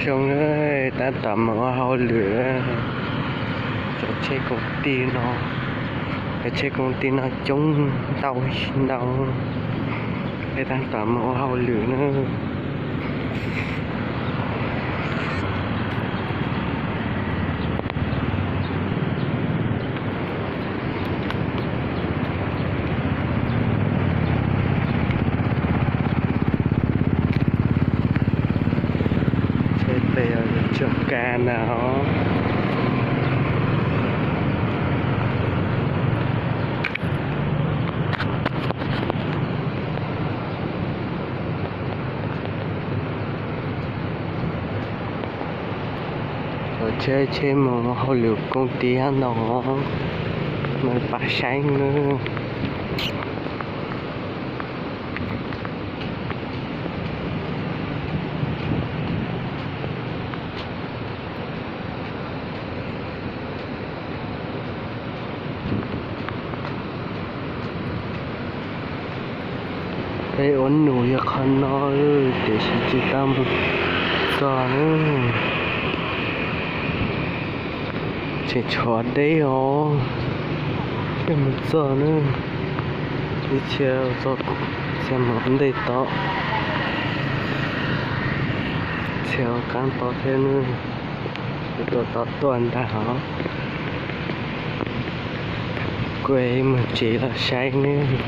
Zoo, tab tom mus ua hauj lwm. Cov tsheb koom tij no, cov tsheb koom tij no coob ntau ntau, peb tab tom mus ua hauj lwm na. Tsheb pem tsoom kab na. Cov tsheb, tsheb mus hauj lwm koom tij no, mas pab saib na. Peb ua num yog qhov no, tiam sis tsis tau mus txog na. Tseem tshuav deb os, peb mus txog na. Ib txhia txog, txhia mus ntej tod, txhia qab tod thiab na. Tus tuaj tod tuaj ntag hov. Kuv mus tsev los saib nawb.